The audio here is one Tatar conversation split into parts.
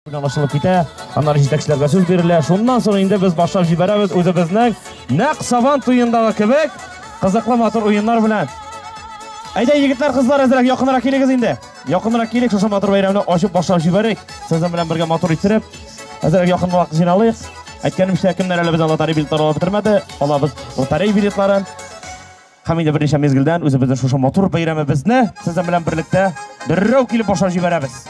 Белән ачылып китә, аннары җитәкчеләргә сүз бирелә. Шуннан соң инде без башлап җибәрәбез үзебезнең нәкъ Сабан туендагы кебек кызыклы матур уеннар белән. Әйдә, егетләр, кызлар, әзрәк якынрак килегез инде. Якынрак килик, шушы матур бәйрәмне ачып башлап җибәрик. Сезнең белән бергә матур иттереп, әзрәк якынрак җыйналыйк. Әйткәнемчә, кемнәр әле безнең лотерея билетлары алып бетермәде, алабыз лотерея билетларын. Һәм инде берничә мизгелдән үзебезнең шушы матур бәйрәмебезне сезнең белән берлектә дәррәү килеп башлап җибәрәбез.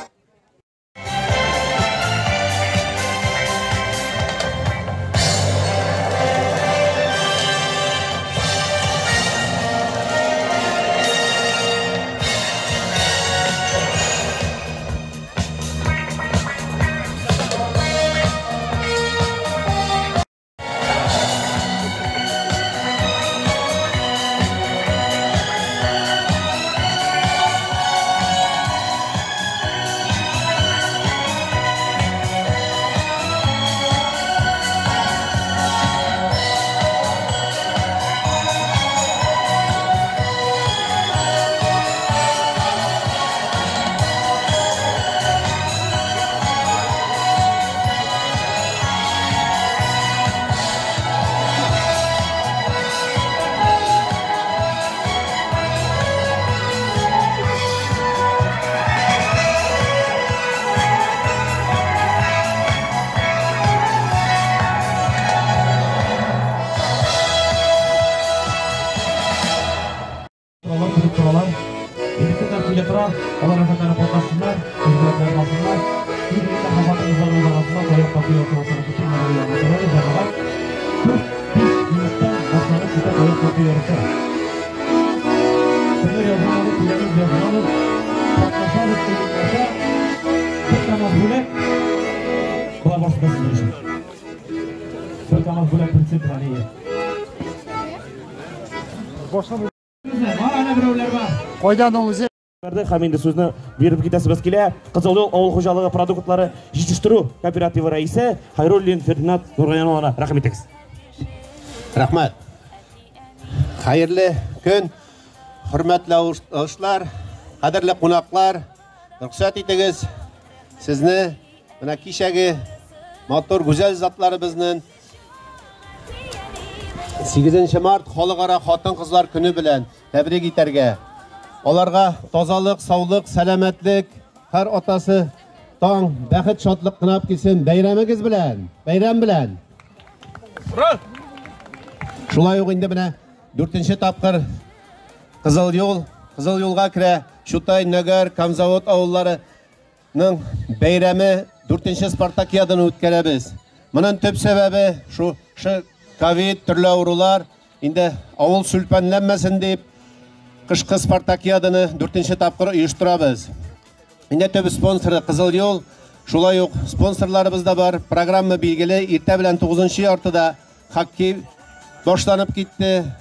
Алар көтеп торалар. Инде кемнәр килә тора, алар рәхәтләнеп катнашсыннар, үз бүләкләрен алсыннар. Иң элек хатын-кызларыбыз арасында таяк тапу ярышы җәмәгать. 4-5 минуттан башланып китә таяк тапу ярышы. Кемнәр язылмады, киләбез, язылабыз. Катнашабыз уеннарда. Бер КАМАЗ бүләк. Болар барысы да сезнең өчен. Бер КАМАЗ бүләк прицеп белән, әйе. Әнә берәүләр бар. Кайдан ул үзе? Һәм инде сүзне биреп китәсебез килә. Кызыл юл авыл хуҗалыгы продуктлары җитештерү кооперативы рәисе Хайруллин Фердинат Нургаян улына рәхим итегез. Рәхмәт. Хәерле көн, хөрмәтле авылдашлар, кадерле кунаклар. Рөхсәт итегез, сезне менә кичәге матур гүзәл затларыбызның 8 март халыкара хатын-кызлар көне белән тәбрик итәргә. Аларга тазалык, саулык, сәламәтлек, һәр атасы таң, бәхет, шатлык кына алып килсен. Бәйрәмегез белән, бәйрәм белән. Шулай ук инде менә 4нче тапкыр Кызыл юл, Кызыл юлга керә Чутай, Нәгәр, Камзавод авылларының бәйрәме 4нче спартакиаданы үткәрәбез. Моның төп сәбәбе шу ковид, төрле авырулар, инде авыл сүлпәнләнмәсен дип кышкы спартакиаданы 4нче тапкыр оештырабыз. Инде төп спонсоры Кызыл юл, шулай ук спонсорларыбыз да бар. Программа билгеле, иртә белән 9нчы яртыда хоккей башланып китте.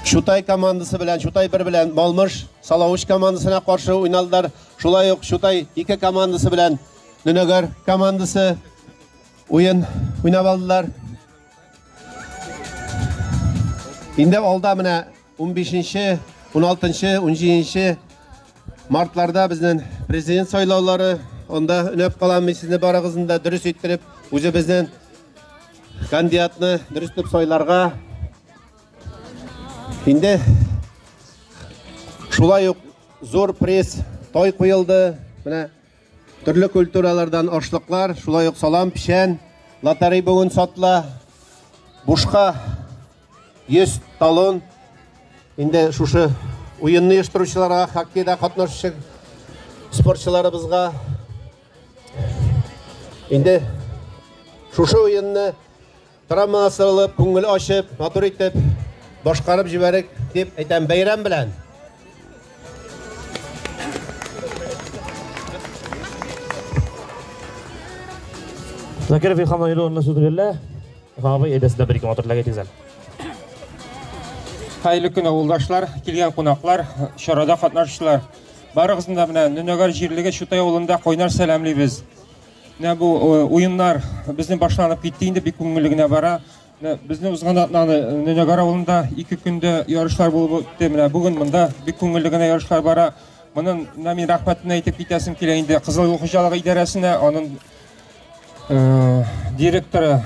Чутай командасы белән, Чутай 1 белән Малмыж Салавыч командасына каршы уйналдылар. Шулай ук Чутай 2 командасы белән Нөнәгәр командасы уен уйнап алдылар. Инде алда менә 15-нче, 16-нчы, 17-нче мартларда безнең президент сайлаулары, анда өнәп калам мин сезне барыгызны да дөрес иттереп, үзебезнең кандидатны дөрес итеп сайларга. Инде шулай ук зур пресс той куелды. Менә төрле культуралардан ашлыклар, шулай ук салам, печән, лотерей бүген сатыла. Бушка 100 талон. Инде шушы уенны оештыручыларга, хоккейда катнашучы спортчыларыбызга инде шушы уенны травма асырылып, күңел ачып, матур итеп башкарып җибәрик дип әйтәм, бәйрәм белән. Закиров Илһам Наилулловна сүз бирелә. Илһам абый, әйдә сездә бер-ике матур теләк әйтегез әле. Хәерле көн, авылдашлар, килгән кунаклар, чарада катнашучылар. Барыгызны да менә Нөнәгәр җирлеге Чутай авылында кайнар сәламлибез. Менә бу уеннар безнең башланып китте инде, бик күңелле генә бара. Менә безнең узган атнаны Нөнәгәр авылында 2 көндә ярышлар булып үтте. Менә бүген монда бик күңелле генә ярышлар бара. Монын менә мин рәхмәтемне әйтеп китәсем килә инде Кызыл юл хуҗалыгы идарәсенә, аның директоры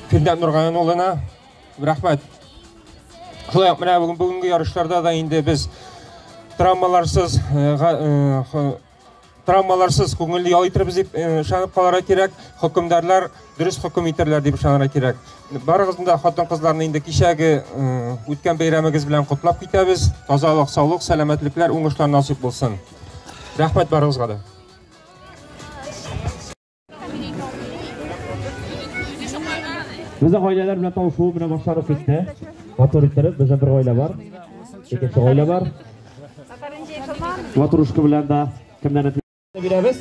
Фирдән Нургаян улына рәхмәт. Шулай ук менә бүген бүгенге ярышларда да инде без травмаларсыз травмаларсыз күңелле ял итербез дип ышанып калырга кирәк. Хөкемдарлар дөрес хөкем итәрләр дип ышанырга кирәк. Барыгызны да хатын-кызларны инде кичәге үткән бәйрәмегез белән котлап китәбез. Тазалык, саулык, сәламәтлекләр, уңышлар насыйп булсын. Рәхмәт барыгызга да. Безнең гаиләләр белән тавышу менә башланып китте. Матур иттереп, безнең бер гаилә бар. Икенче гаилә бар. Ватрушка белән дә кемнәрне бирәбез.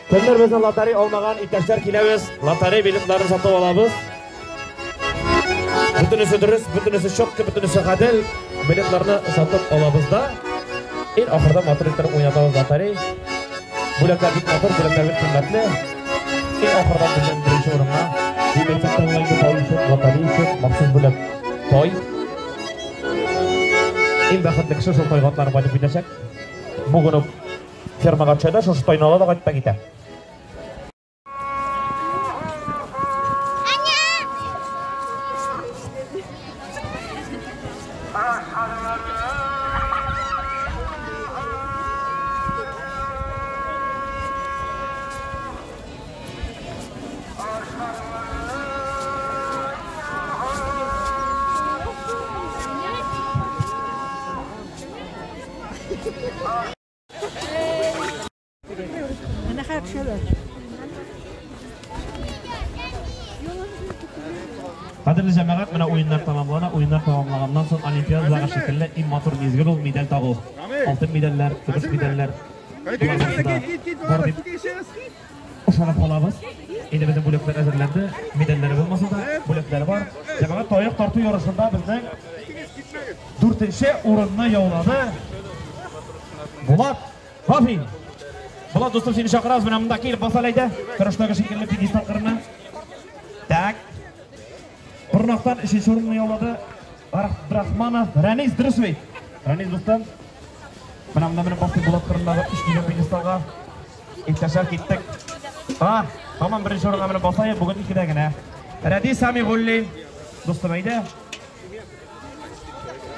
Кемнәр безнең лотерея алмаган иптәшләр киләбез, лотерея билетларын сатып алабыз. Бөтенесе дөрес, бөтенесе четко, бөтенесе гадел. Билетларны сатып алабыз да. Иң ахырда матур иттереп уйнатабыз лотерея. Бүләкләр бик матур, бүләкләр бик кыйммәтле. Иң ахырдан безнең беренче урынга дип әйтсәк тә була инде тай өчен, лотерея өчен махсус бүләк тай. Иң бәхетле кеше шул тайга атланып кайтып китәчәк. Бүген үк фермага төшә дә, шушы тайны ала да кайтып та китә. Кадерле җәмәгать, менә уеннар тәмамлана. Уеннар тәмамлаганнан соң Олимпиададагы шикелле иң матур мизгел ул медаль тагу. Алтын медальләр, көмеш медальләр. Бар дип ышанып калабыз. Инде безнең бүләкләр әзерләнде. Медальләре булмаса да, бүләкләре бар. Җәмәгать, таяк тарту ярышында безнең дүртенче урынны яулады Булат Вафин. Булат дустым, сине чакырабыз. Менә монда килеп баса әйдә. Тырыштагы шикелле пьедестал кырына. Так. Борнактан өченче урынны яулады Абдрахманов Рәнис, дөрес бит? Рәнис дустым. Менә монда менеп басты Булат кырындагы өч дигән пьедесталга. Иптәшләр киттек. А, тамам беренче урынга менеп басайык, бүген икедә генә. Рәдис Самигуллин. Дустым әйдә.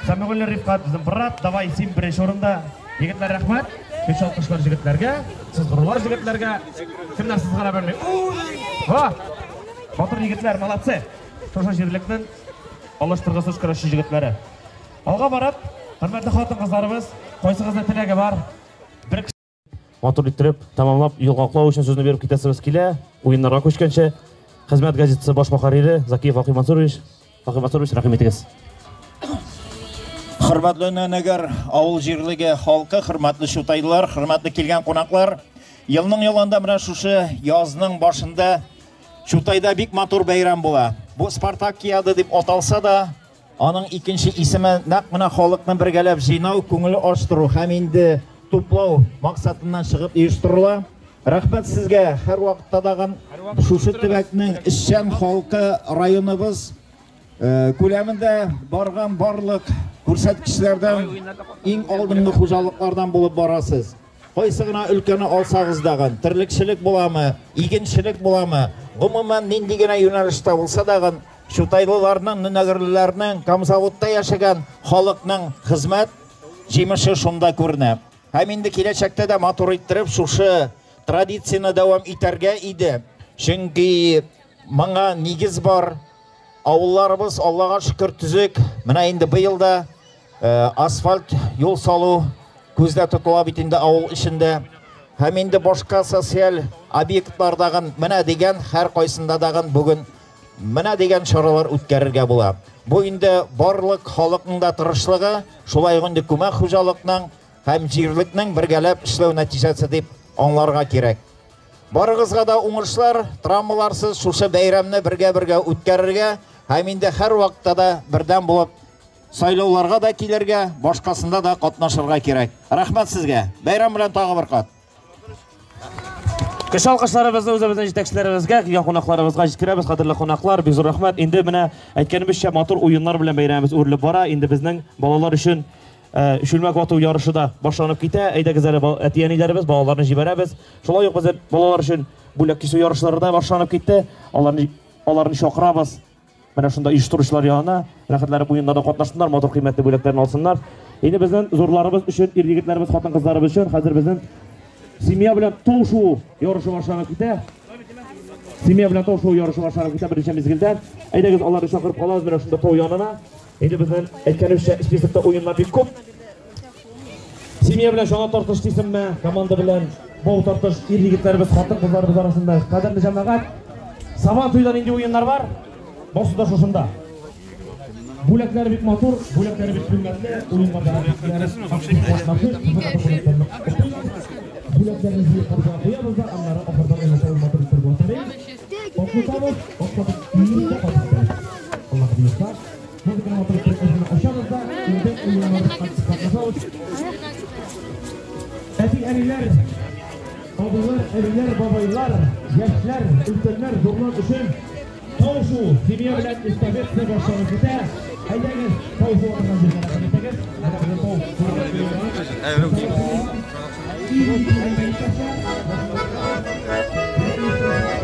Самигуллин Рифкат, безнең брат, давай син беренче урында. Егетләр, рәхмәт. Көч алкышлар җегетләргә, сызгырулар җегетләргә. Кемнәр сызгыра белми? Ва! Батыр егетләр, молодцы. Шушы җирлекнең алыштыргысыз көрәшче җегетләре. Алга барып, хөрмәтле хатын-кызларыбыз, кайсыгызның теләге бар? Бер матур иттереп, тәмамлап, йомгаклау өчен сүзне биреп китәсебез килә. Уеннарга күчкәнче, Хезмәт газетасы баш мөхәррире Закиев Вакый Мансурович. Вакый Мансурович, рәхим итегез. Хөрмәтле Нөнәгәр авыл җирлеге халкы, хөрмәтле чутайлылар, хөрмәтле килгән кунаклар, елның елында менә шушы язның башында Чутайда бик матур бәйрәм була. Бу Спартакиада дип аталса да, аның икенче исеме нәкъ менә халыкны бергәләп җыйнау, күңел ачтыру һәм инде туплау максатыннан чыгып оештырыла. Рәхмәт сезгә, һәрвакытта дагын шушы төбәкнең эшчән халкы районыбыз күләмендә барган барлык күрсәткечләрдән иң алдынгы хуҗалыклардан булып барасыз. Кайсы гына өлкәне алсагыз дагын, терлекчелек буламы, игенчелек буламы, гомумән нинди генә юнәлештә булса дагын, чутайлыларның, нөнәгерлеләрнең, Камзаводта яшәгән халыкның хезмәт җимеше шунда күренә. Һәм инде киләчәктә дә матур иттереп шушы традицияне дәвам итәргә иде. Чөнки моңа нигез бар. Авылларыбыз Аллага шөкер төзек. Менә инде быел да асфальт юл салу күздә тотыла бит инде авыл эчендә. Һәм инде башка социаль объектлардагы менә дигән һәр кайсында дагын бүген менә дигән чаралар үткәрергә була. Бу инде барлык халыкның да тырышлыгы, шулай ук инде күмәк хуҗалыкның һәм җирлекнең бергәләп эшләү нәтиҗәсе дип аңларга кирәк. Барыгызга да уңышлар, травмаларсыз шушы бәйрәмне бергә-бергә үткәрергә һәм инде һәр вакытта да бердәм булып сайлауларга да килергә, башкасында да катнашырга кирәк. Рәхмәт сезгә. Бәйрәм белән тагы бер кат. Кеше алкышларыбызны үзебезнең җитәкчеләребезгә, килгән кунакларыбызга җиткерәбез, кадерле кунаклар, бик зур рәхмәт. Инде менә әйткәнебезчә, матур уеннар белән бәйрәмебез үрелеп бара. Инде безнең балалар өчен Чүлмәк вату ярышы да башланып китә. Әйдәгез әле, әти-әниләребез, балаларны җибәрәбез. Шулай ук безнең балалар өчен бүләк кисү ярышлары да башланып китте. Аларны чакырабыз. Менә шунда оештыручылар янына, рәхәтләнеп уеннарда катнашсыннар, матур кыйммәтле бүләкләрне алсыннар. Инде безнең зурларыбыз өчен, ир-егетләребез, хатын-кызларыбыз өчен хәзер безнең семья белән тау шуу ярышы башланып китә. Семья белән тау шуу ярышы башланып китә берничә мизгелдән. Әйдәгез, аларны чакырып калабыз менә шунда тау янына. Инде безнең әйткәнебезчә, списокта уеннар бик күп. Семья белән чана тартыш дисеңме, команда белән бау тартыш, ир-егетләребез, хатын-кызларыбыз арасында. Кадерле җәмәгать, Сабан туйда нинди уеннар бар? Барсы да шушында. Бүләкләре бик матур, бүләкләре бик кыйммәтле, уеннарда бүләкләрне җыеп капкага куябыз да, аннары ахырдан уйнатабыз матур итеп лотерея. Атлатабыз, атлатып өебезгә кайтып китәбез. Аллаһ боерса, музыканы матур итеп әзерне ачабыз да, инде уеннарда катнашабыз. Әти-әниләр, абыйлар, әбиләр, бабайлар, яшьләр, өлкәннәр, зурлар өчен тау шуу, семья белән эстафетасы башланып китә. Әйдәгез, тау шуу торган җиргә рәхмәт итегез. Әнә безнең тау. Хөрмәтле бәйрәмне оештыручы һәм шушы оештыручы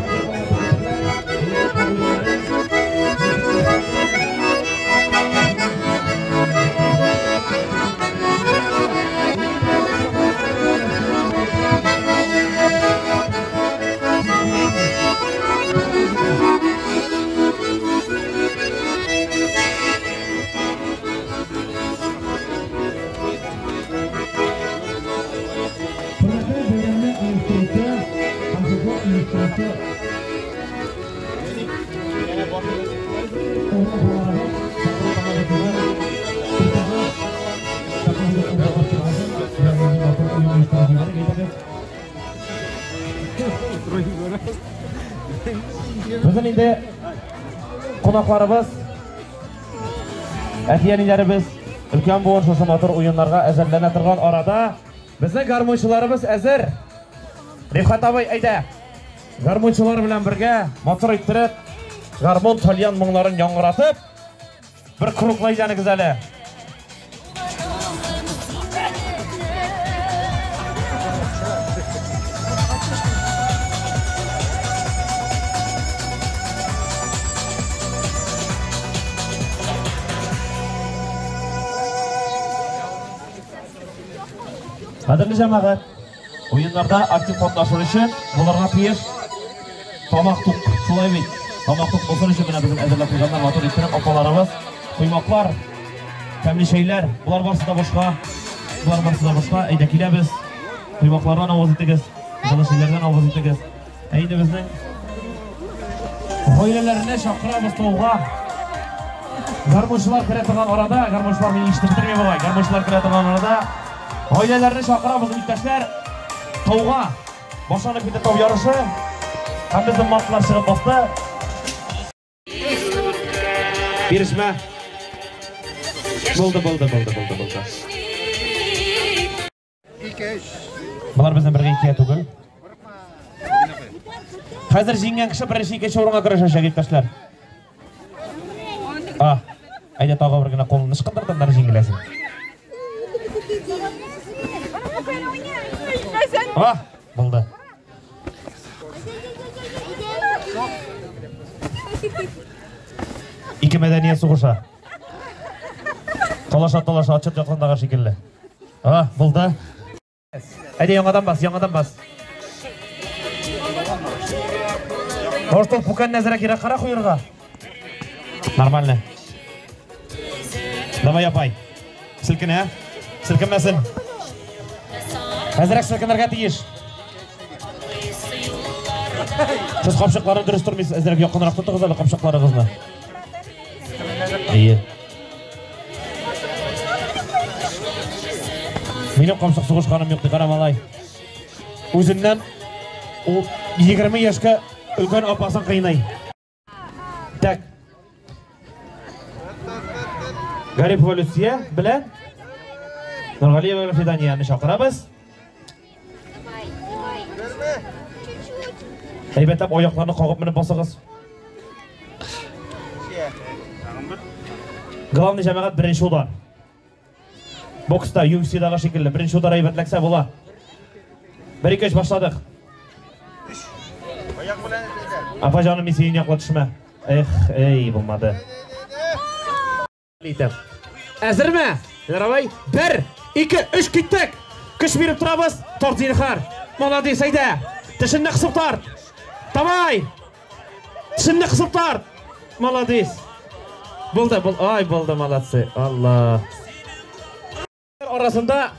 Безнең инде кунакларыбыз, әти-әниләребез, өлкән буын шушы матур уеннарга әзерләнә торган арада безнең гармунчыларыбыз әзер. Рифхат абый, әйдә. Гармунчылар белән бергә матур иттереп, гармун тальян моңнарын яңгыратып, бер круглы әйләнегез әле. Кадерле җәмәгать, уеннарда актив катнашу өчен булырга тиеш тамак тук, шулай бит. Тамак тук булсын өчен менә безнең әзерләп куйганнар матур иттереп апаларыбыз, коймаклар, тәмле чәйләр, болар барысы да бушка. Болар барысы да бушка. Әйдә киләбез. Коймаклардан авыз итегез, җылы чәйләрдән авыз итегез. Ә инде безнең гаиләләрне чакырабыз тауга. Гармунчылар керә торган арада, гармунчылар мине ишетеп бетерми бугай. Гармунчылар керә торган арада гаиләләрне чакырабыз, иптәшләр, тауга. Башланып китә тау ярышы. Һәм безнең матлар чыгып басты. Бирешмә. Булды, булды, булды, булды, булды. Болар безнең бергә икегә түгел. Хәзер җиңгән кеше беренче, икенче урынга көрәшәчәк, иптәшләр. А, әйдә тагы бер генә кулын ычкындыр, аннары җиңеләсең. А, булды. Ике мәдәният сугыша. Талаша, талаша, отчет яткандагы шикелле. А, булды. Әйдә, яңадан бас, яңадан бас. Может, ул пукан әзрәк ераккарак куярга? Нормально. Давай, апай. Селкенә. Селкенмәсен. Әзрәк селкенергә тиеш. Сез капчыкларны дөрес тормыйсыз, әзрәк якынрак тотыгыз әле капчыкларыгызны. Әйе. Минем камчык сугышканым юк, ди кара малай. Үзеннән ул 20 яшькә өлкән апасын кыйный. Так. Гарипова Люция белән Нургалиева Фиданияны чакырабыз. Әйбәтләп аякларны кагып менеп басыгыз. Главный җәмәгать беренче удар. Бокста UFC-дагы шикелле беренче удар әйбәтләксә була. 1 2 3 башладык. Апа җаным, мин синең якла төшмә. Эх, эй, булмады. Әзерме? Давай. 1 2 3 киттек. Көч биреп торабыз. Торт зинһар. Молодец, әйдә. Тешеңне кысып тарт. Давай. Тешеңне кысып тарт. Молодец. Булды, бул. Ай, булды, молодцы. Алла. Арасында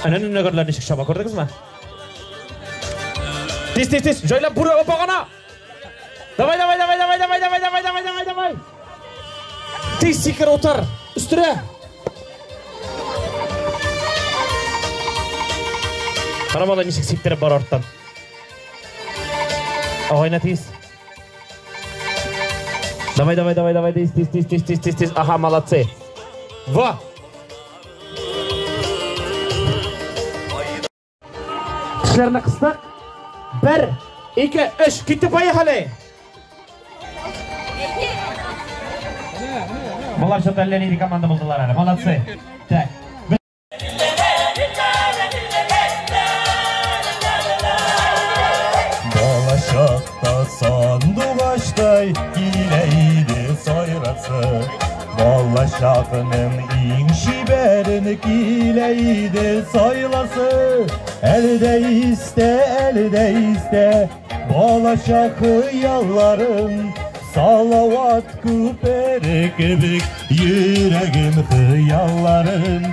әнә нәгәрләр ничек чаба, күрдегезме? Тиз, тиз, тиз. Җайлап бүре опа гына. Давай, давай, давай, давай, давай, давай, давай, давай, давай, давай. Тиз сикер утыр. Өстерә. Карамада ничек сиктереп бар арттан. Агайна тиз. Давай, давай, давай, давай, тиз, тиз, тиз, тиз, тиз, тиз, тиз. Ага, молодцы. Во! Тешләрне кыстык. 1 2 3 китте, поехали. Болар что-то әллә нинди команда булдылар әле. Молодцы. Так. Балачакта сандугачтай килә иде сайрасы. Балачакның иң чибәрен килә иде сайласы. Әле дә истә, әле дә истә балачак хыялларым. Салават күпере кебек йөрәгем хыялларым.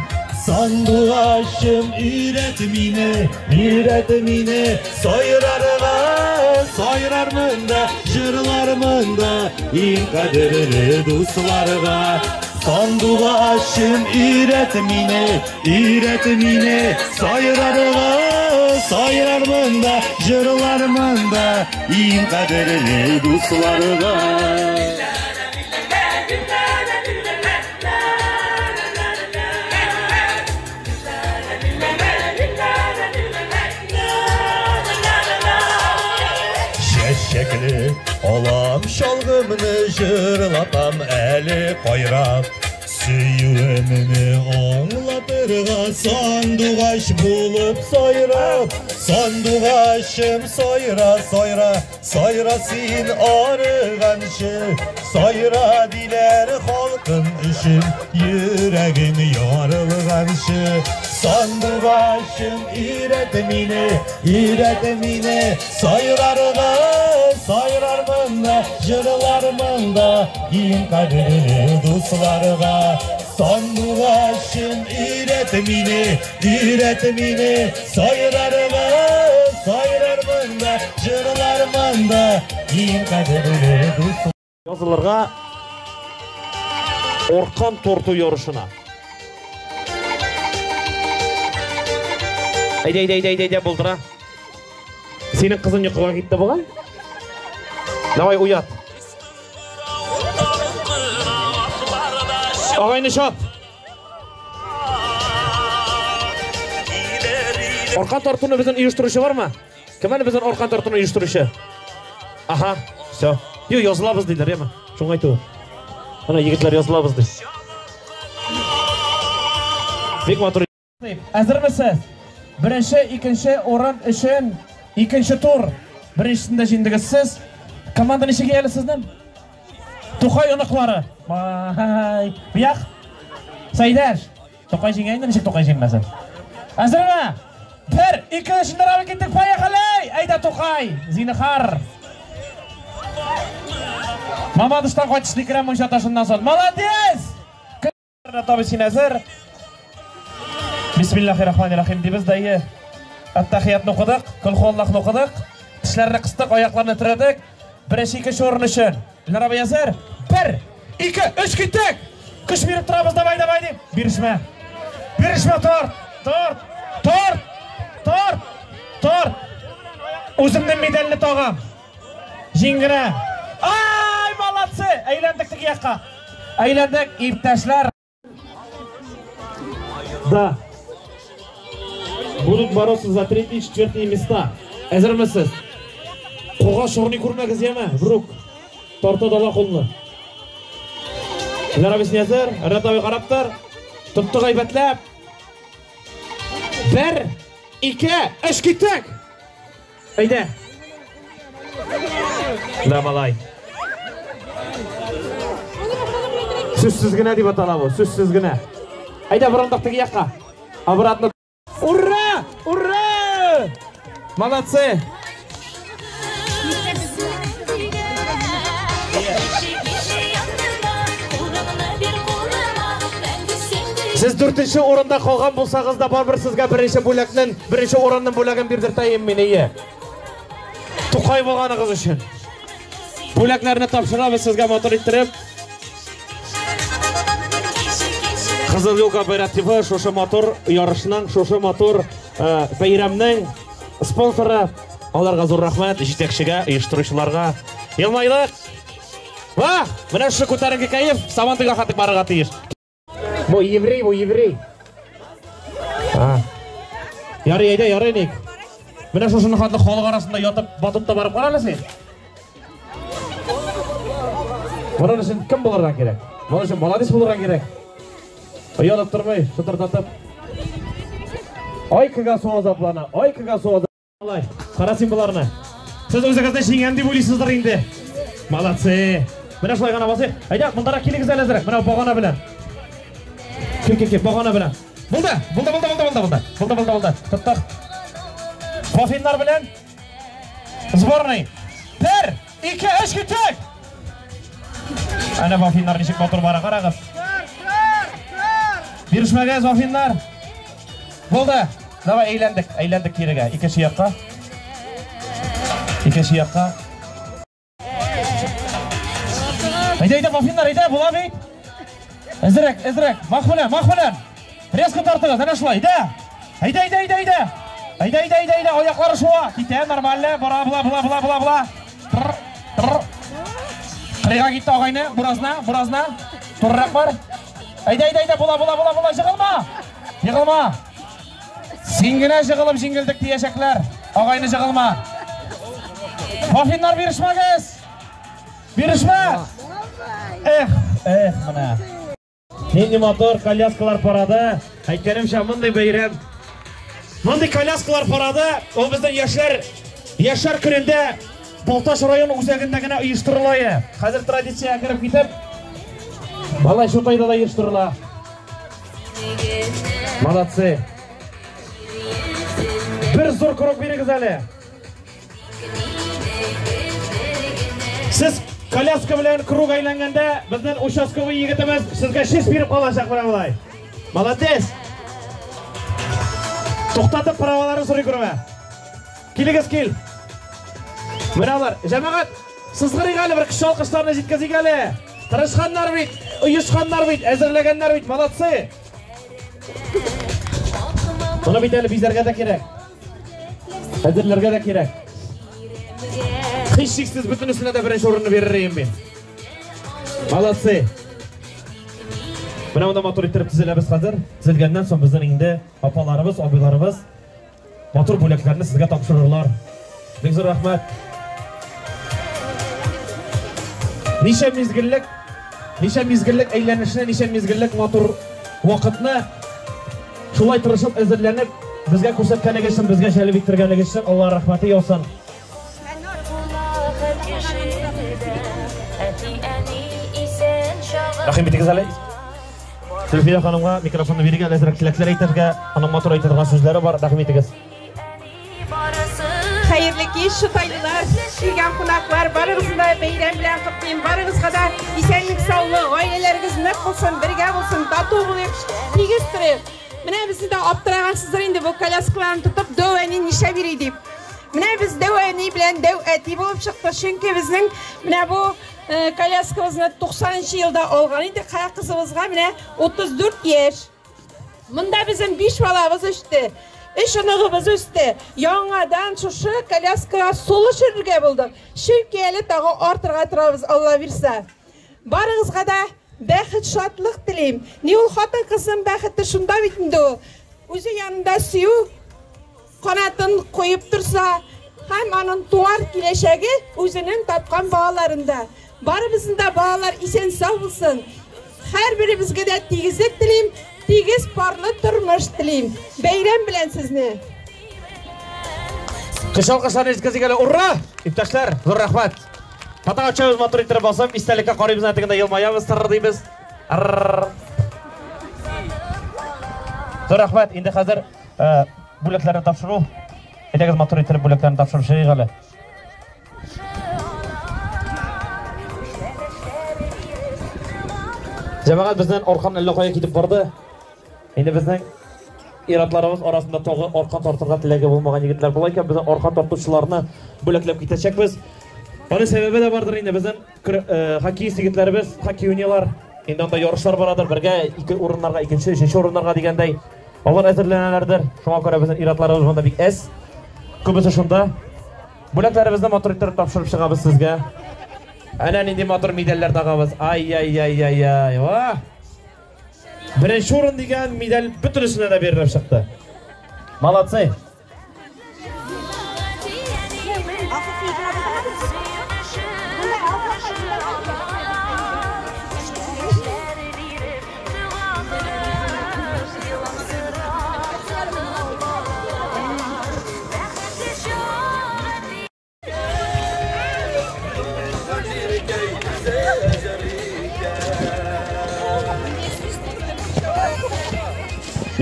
Сандугачым өйрәт мине, өйрәт мине сайрарга, сайрармын да, җырлармын да иң кадерле дусларга. Сандугачым өйрәт мине, өйрәт мине сайрарга, сайрармын да, җырлармын да иң кадерле дусларга. Чәчәкле алам чалгымны җырлатам әле кайрап. Сөюемне аңлатырга сандугач булып сайрап. Сандугачым сайра, сайра, сайра син арыганчы. Сайра диләр халкым өчен йөрәгең ярылганчы. Сандугачым өйрәт мине, өйрәт мине сайрарга, сайрармын да, җырлармын да иң кадерле дусларга. Сандугачым өйрәт мине, өйрәт мине сайрарга, сайрармын да, җырлармын да иң кадерле дусларга. Язылырга Оркан торту ярышына. Әйдә, әйдә, әйдә, әйдә, булдыра. Синең кызың йокыга китте бугай? Давай, уят. Агайны чап. Оркан тортуны безнең оештыручы бармы? Кем әле безнең оркан тортуны оештыручы? Ага, все. Юк, язылабыз диләр, яме. Шуңа әйтү. Ана егетләр язылабыз ди. Бик матур. Әзермесез? Беренче, икенче урын өчен икенче тур. Беренчесендә җиңдегез сез. Команда ничек әле сезнең? Тукай оныклары. Ай, бияк. Сәйдәш. Тукай җиңә инде, ничек Тукай җиңмәсен? Әзерме? 1 2 3 давай киттек, поехали! Әйдә Тукай, зинһар. Мамадыштан кайтышлый керәм мунча ташыннан соң. Молодец! Табы син әзер. Бисмиллахир-рахманир-рахим дибез дә. Аттахиятны укыдык, кол Аллаһны укыдык. Тешләрне кыстык, аякларны терәдек. Беренче, икенче урын өчен. Илнар абый әзер? 1 2 3 киттек! Көч биреп торабыз, давай, давай дип. Бирешмә. Бирешмә, торт, торт, торт, торт, торт. Үземнең медальне тагам. Җиңгерә. Ай, молодцы! Әйләндек теге якка. Әйләндек, иптәшләр. Да. Будут бороться за третьи и четвертые места. Әзермесез? Кулга шорны күрмәгез, яме? Вдруг. Тарта дала кулны. Илнар абый, син әзер? Рәт абый карап тор. Тоттык әйбәтләп. 1, 2, 3, киттек. Әйдә. Да, малай. Сүзсез генә дип атала бу, сүзсез генә. Әйдә, борындык теге якка. Обратно. Ура! Ура! Молодцы! Сез 4-нче урында калган булсагыз да, барыбер сезгә беренче бүләкнең, беренче урынның бүләген бирдертәем мин, ие. Тукай булганыгыз өчен. Бүләкләрне тапшырабыз сезгә матур иттереп. Кызыл юл кооперативы шушы матур ярышның, шушы матур бәйрәмнең спонсоры. Аларга зур рәхмәт, җитәкчегә, оештыручыларга. Елмайлык. Ва, менә шушы күтәренке кәеф Сабантуйга хәтлек барырга тиеш. Бу еврей, бу еврей. Ярый, әйдә, ярый, ник. Менә шушыны хәтле халык арасында ятып, батып та барып кара әле син. Моның өчен кем булырга кирәк? Моның өчен молодец булырга кирәк. Оялып тормый, шытырдатып. Ай кыга су азаплана, ай кыга су азаплана. Кара син боларны. Сез үзегезне җиңгән дип уйлыйсыздыр инде. Молодцы. Менә шулай гына басыйк. Әйдә, мондарак килегез әле әзрәк. Менә багана белән. Кил, кил, кил, багана белән. Булды, булды, булды, булды, булды, булды. Булды, булды, булды. Тоттык. Кофиннар белән. Сборный. 1, 2, 3, киттек. Әнә вафиннар ничек матур бара, карагыз. Бирешмәгез, вафиннар. Булды. Давай, әйләндек, әйләндек кирегә. Икенче якка. Икенче якка. Әйдә, әйдә, вафиннар, әйдә, була бит. Әзрәк, әзрәк. Мах белән, мах белән. Резко тартыгыз, әнә шулай, әйдә. Әйдә, әйдә, әйдә, әйдә. Әйдә, әйдә, әйдә, әйдә, аяклары шуа. Китә, нормально, бара, була, була, була, була, була. Тр, тр. Кырыйга китте агайны, буразна, буразна. Турырак бар. Әйдә, әйдә, әйдә, була, була, була, була, жыгылма. Егылма. Син генә жыгылып җиңелдек диячәкләр. Агайны жыгылма. Вафиннар бирешмәгез. Бирешмә. Эх, эх, менә. Нинди матур коляскалар парады. Әйткәнемчә, мондый бәйрәм, мондый коляскалар парады, ул безнең яшьләр, яшьләр көнендә Балтач район үзәгендә генә оештырыла. Хәзер традициягә кереп китеп, Малай Чутайда да оештырыла. Молодцы. Бер зур круг бирегез әле. Сез коляска белән круг әйләнгәндә, безнең участковый егетебез сезгә честь биреп калачак менә болай. Молодец. Туктатып праваларын сорый күрмә. Килегез, кил. Менә алар, җәмәгать, сызгырыйк әле, бер кеше алкышларны җиткезик әле. Тырышканнар бит, оешканнар бит, әзерләгәннәр бит, молодцы. Моны бит әле бизәргә дә кирәк. Әзерләргә дә кирәк. Һичшиксез бөтенесенә дә беренче урынны бирер идем мин. Молодцы. Менә монда матур иттереп төзеләбез хәзер. Төзелгәннән соң безнең инде апаларыбыз, абыйларыбыз матур бүләкләрне сезгә тапшырырлар. Бик зур рәхмәт. Ничә мизгеллек, ничә мизгеллек әйләнешне, ничә мизгеллек матур вакытны шулай тырышып әзерләнеп безгә күрсәткәнегез өчен, безгә җәлеп иттергәнегез өчен Алла рәхмәте яусын. Рәхим итегез әле. Зөлфия ханымга микрофонны бирергә, әзрәк теләкләр әйтергә, аның матур әйтә торган сүзләре бар, рәхим итегез. Хәерле кич, шутайлылар, килгән кунаклар, барыгызны да бәйрәм белән котлыйм. Барыгызга да исәнлек, саулык, гаиләләрегез нык булсын, бергә булсын, тату булыйк, тигез торыйк. Менә безне дә аптырагансыздыр инде бу коляскаларны тотып, дәү әни ничә бирей дип. Менә без дәү әни белән дәү әти булып чыктык, чөнки безнең менә бу коляскабызны 90 елда алган идек, кызыбызга менә 34 яшь. Монда безнең 5 балабыз үсте. 3 оныгыбыз үсте. Яңадан шушы коляскага сулыш өрергә булдык. Чөнки әле тагы артырга торабыз, Алла бирсә. Барыгызга да бәхет, шатлык телим. Ни ул хатын-кызның бәхете шунда бит инде ул. Үзе янында сөю канатын куеп торса, һәм аның туар киләчәге үзенең тапкан балаларында. Барыбызның да балалар исән сау булсын. Һәрберебезгә дә тигезлек телим. Тигез парлы тормыш телим. Бәйрәм белән сезне. Кыш алкышларны җиткезик әле. Ура! Иптәшләр, зур рәхмәт. Фотога төшәбез матур иттереп басып, истәлеккә карыйбыз, әнә тегендә елмаябыз, тыр дибез. Зур рәхмәт. Инде хәзер бүләкләрне тапшыру. Әйдәгез матур иттереп бүләкләрне тапшырып чыгыйк әле. Җәмәгать бездән аркан әллә кая китеп барды. Инде безнең иратларыбыз арасында тагы аркан тартырга теләге булмаган егетләр була икән, безнең аркан тартучыларны бүләкләп китәчәкбез. Аның сәбәбе дә бардыр инде, безнең хоккеист егетләребез, хоккей уйныйлар. Инде анда ярышлар барадыр, бергә ике урыннарга, икенче, өченче урыннарга дигәндәй. Алар әзерләнәләрдер. Шуңа күрә безнең иратларыбыз монда бик әз. Күбесе шунда. Бүләкләребезне матур иттереп тапшырып чыгабыз сезгә. Әнә нинди матур медальләр тагабыз. Ай-яй-яй-яй-яй. Ва! Беренче урын дигән медаль бөтенесенә дә бирелеп чыкты. Молодцы.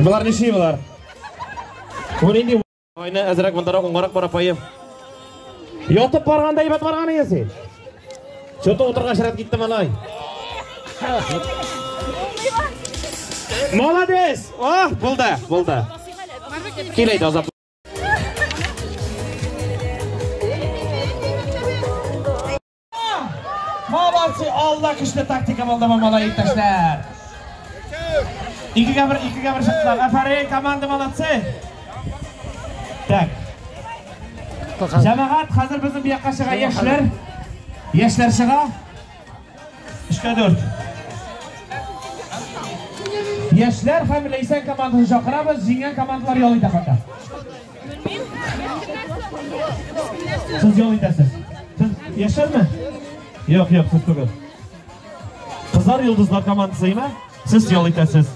Болар нишли болар? Бу нинди айны әзрәк мондарак уңгарак бара паем. Ятып барганда әйбәт барган идең син. Чото утыргач рәт китте малай. Молодец! О, булды, булды. Кил әйдә, Азат. Молодцы, Алла көчле тактика булды бу малай иптәшләр. Икегә бер, икегә бер чыктылар. Афәрин, команда молодцы. Так. Җәмәгать, хәзер безнең бу якка чыга яшьләр. Яшьләр чыга. Өчкә дүрт. Яшьләр һәм Ләйсән командасын чакырабыз. Җиңгән командалар ял итә хәтта. Сез ял итәсез. Сез яшьләрме? Юк, юк, сез түгел. Кызлар йолдызлар командасы име? Сез ял итәсез.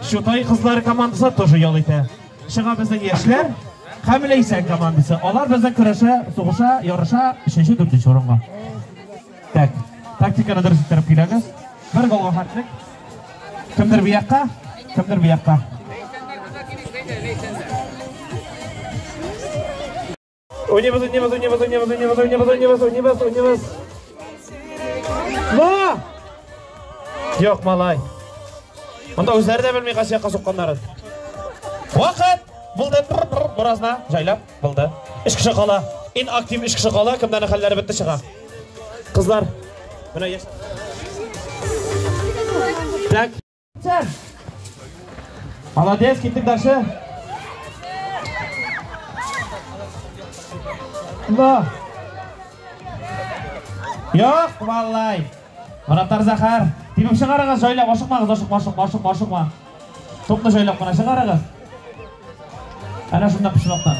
Чутай кызлары командасы тоже ял итә. Чыга безнең яшьләр һәм Ләйсән командасы. Алар безнең көрәшә, сугыша, ярыша өченче, дүртенче урынга. Так, тактиканы дөрес иттереп киләгез. Бер голга хәтлек. Кемдер бу якка, кемдер бу якка. Уйныйбыз, уйныйбыз, уйныйбыз, уйныйбыз, уйныйбыз, уйныйбыз, уйныйбыз, уйныйбыз, уйныйбыз. Ва! Юк, малай. Монда үзләре дә белми кайсы якка сукканнарын. Вакыт! Булды, беразна, җайлап, булды. Өч кеше кала. Иң актив өч кеше кала, кемнәрнең хәлләре бетте чыга. Кызлар, менә яшь. Так. Молодец, киттек дальше. Да. Юк, валлай. Вратарь Захар. Тибеп чыгарыгыз, җайлап, ашыкмагыз, ашыкма, ашыкма, ашыкма, ашыкма. Топны җайлап кына чыгарыгыз. Әнә шунда почмактан.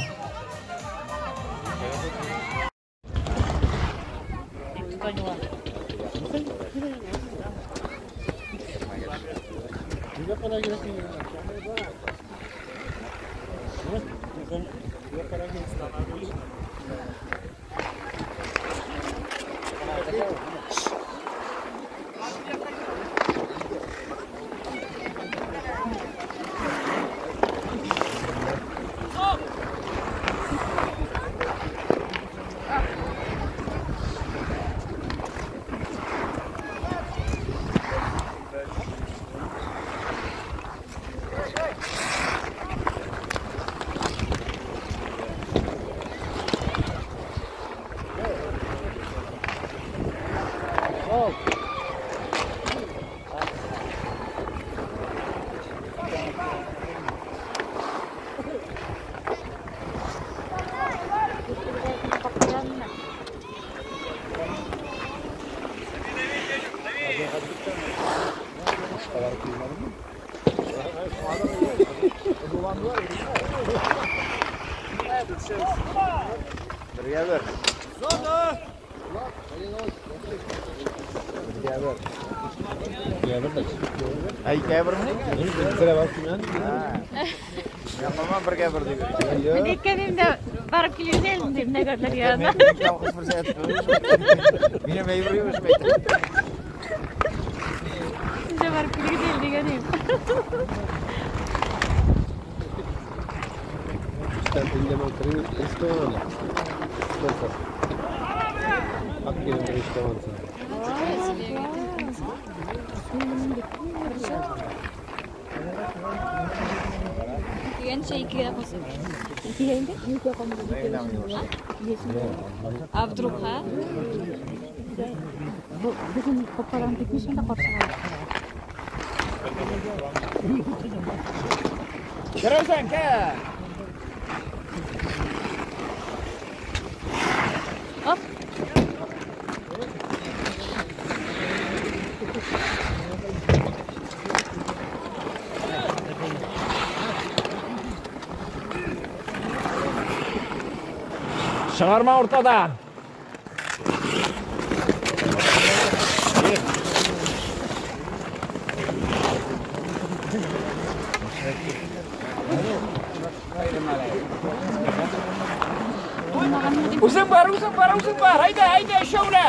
Мин әйткәнем дә барып килгән идем нәгәрләр янына. Минем әйбер юк Сезгә барып килгән дигән идем. Дигәнчә икегә косып. Икегә инде? А вдруг, а? Бүген капкадан китмешмен дә каршы Керәсең, кер. Оп. Чыгарма уртада. Үзең бар, үзең бар, үзең бар. Әйдә, әйдә, шәүлә.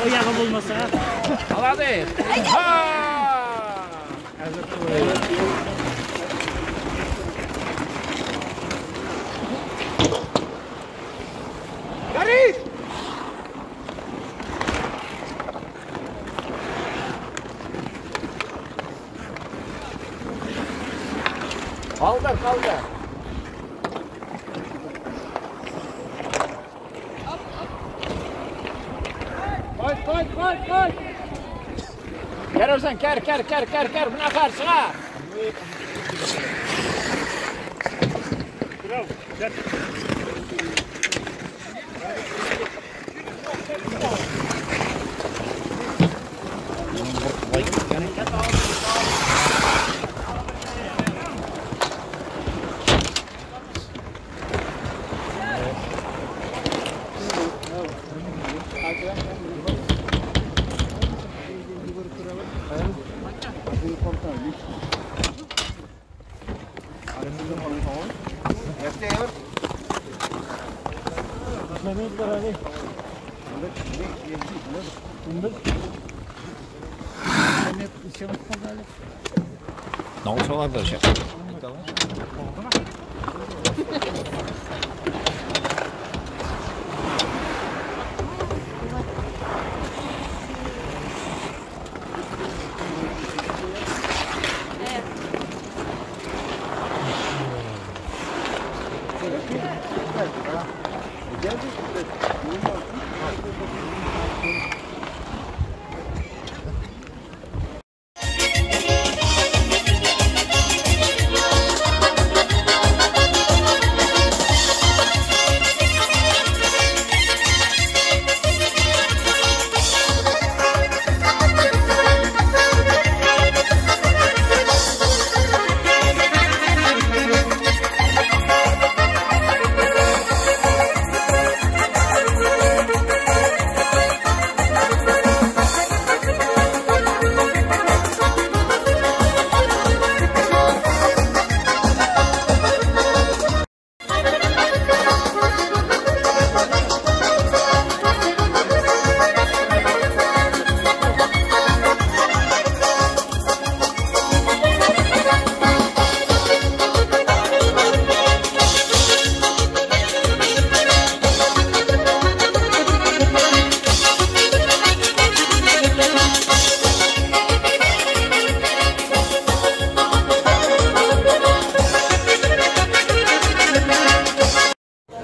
Аягы булмаса. Молодец. Горит! Калдыр, калдыр. Кайт, кайт, кайт, кайт. Керәсең, кер, кер, кер, кер, кер. Менә каршыга.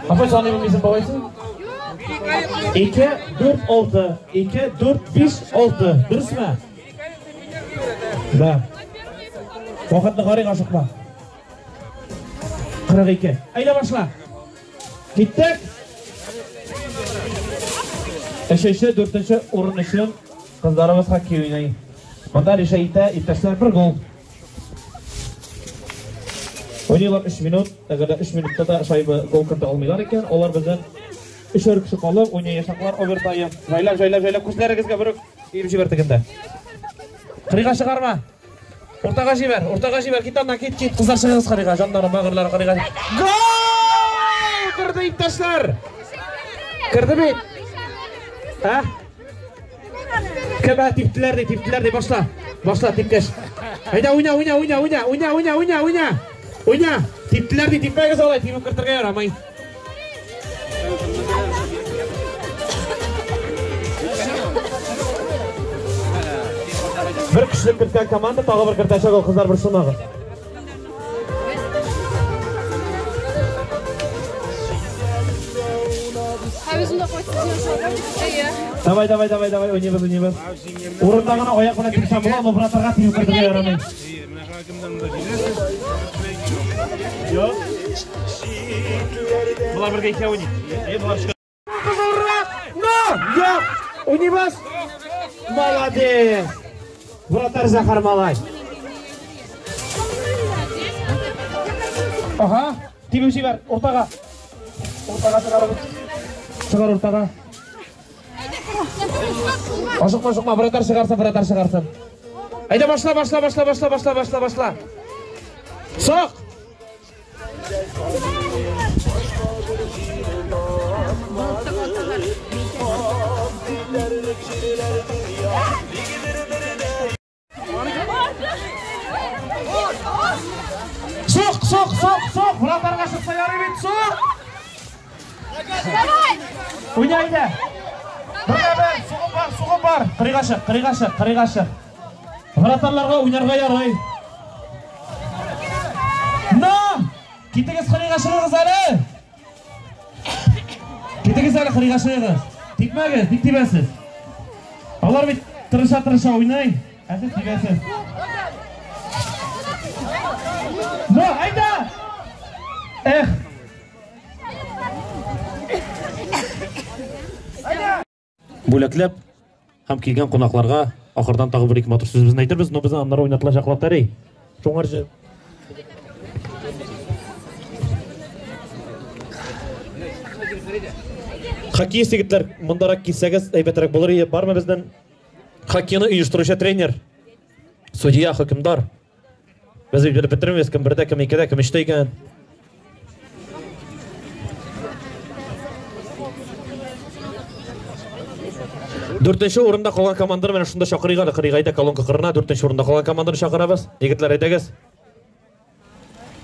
Апай саный белмисең, бабайсы? 2, 4, 6. 2, 4, 5, 6. Дөресме? Да. Вакытны карыйк, ашыкма. 42. Әйдә башла. Киттек. Өченче, дүртенче урын өчен кызларыбыз хоккей уйный. Монда решә итә иптәшләр бер гол. Уйныйлар 3 минут. Әгәр дә 3 минутта да шайба гол кертә алмыйлар икән, алар бездән өчәр кеше калып уйнаячаклар овертайм. Җайлап, җайлап, җайлап күзләрегезгә бер үк киеп җибәр тегендә. Кырыйга чыгарма. Уртага җибәр, уртага җибәр. Кит аннан, кит, кит. Кызлар чыгыгыз кырыйга, җаннарым, бәгырьләрем кырыйга. Гол! Керде иптәшләр. Керде бит. Ә? Кем ә типтеләр ди, типтеләр ди, башла. Башла типкәч. Әйдә, уйна, уйна, уйна, уйна, уйна, уйна, уйна, уйна. Уйна. Типтеләр ди, типмәгез алай, тибеп кертергә ярамый. Бер көчле керткән команда тагы бер кертәчәк ул, кызлар борчылмагыз. Давай, давай, давай, давай, уйныйбыз, уйныйбыз. Урында гына аяк белән типсәң була, но вратарга тибеп кертергә ярамый. Юк. Болар бергә икәү уйный. Әй, болар өчкә. Кызылрак! Но! Юк! Уйныйбыз! Молодец! Вратарь Захар малай. Ага, тибеп җибәр, уртага. Уртага чыгарыбыз. Чыгар уртага. Ашыкма, ашыкма, вратарь чыгарсын, вратарь чыгарсын. Әйдә, башла, башла, башла, башла, башла, башла, башла. Сок! Сук, сук, сук, сук! Вратарга чыкса ярый бит, сук! Давай! Уйна, әйдә! Бергә бер, сугып бар, сугып бар! Кырыйга чык, кырыйга чык, кырыйга чык. Вратарларга уйнарга ярый. На! Китегез кырыйга чыгыгыз әле! Китегез әле кырыйга чыгыгыз. Типмәгез, ник тибәсез? Алар бит тырыша-тырыша уйный, ә сез тибәсез. Ну, әйдә! Эх! Бүләкләп һәм килгән кунакларга ахырдан тагы бер-ике матур сүзебезне әйтербез, но безне аннары уйнатылачак лотерей. Шуңарчы Хоккеист егетләр, мондарак килсәгез, әйбәтрәк булыр иде. Бармы безнең хоккейны оештыручы тренер, судья, хөкемдар? Без бит белеп бетермибез, кем бердә, кем икедә, кем өчтә икәнен. Дүртенче урында калган команданы менә шунда чакырыйк әле, кырыйга әйдә, колонка кырына дүртенче урында калган команданы чакырабыз. Егетләр, әйдәгез.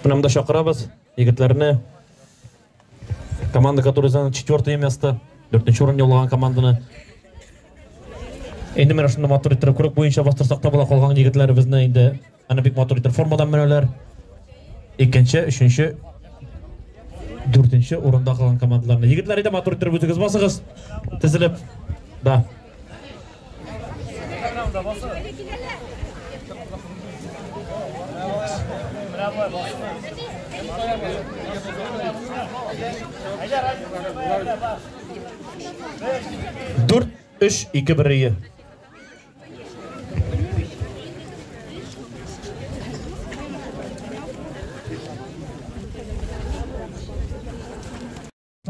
Менә монда чакырабыз егетләрне. Команда, которая заняла четвертое место, дүртенче урын яулаган команданы. Инде менә шунда матур иттереп круг буенча бастырсак та була калган егетләребезне инде. Аны бик матур итеп формадан менәләр. Икенче, өченче, дүртенче урында калган командаларны. Егетләр, әйдә матур иттереп үзегез басыгыз. Тезелеп. Да. Дүрт, өч, ике, бер, ие.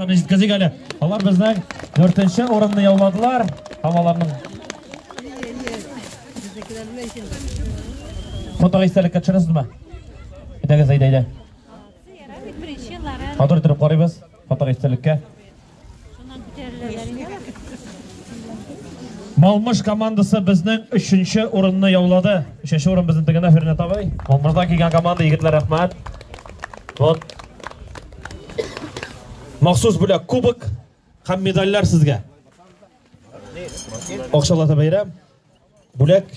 Җиткезик әле. Алар безнең дүртенче урынны яуладылар. Һәм аларның фотога истәлеккә төшерәсезме? Әйдәгез, әйдә, әйдә. Матур итеп карыйбыз фотога истәлеккә. Малмыш командасы безнең өченче урынны яулады. Өченче урын безнең тегендә Фернат абый. Малмышдан килгән команда, егетләр, рәхмәт. Вот. Махсус бүләк кубок һәм медальләр сезгә. Акчалата бәйрәм. Бүләк.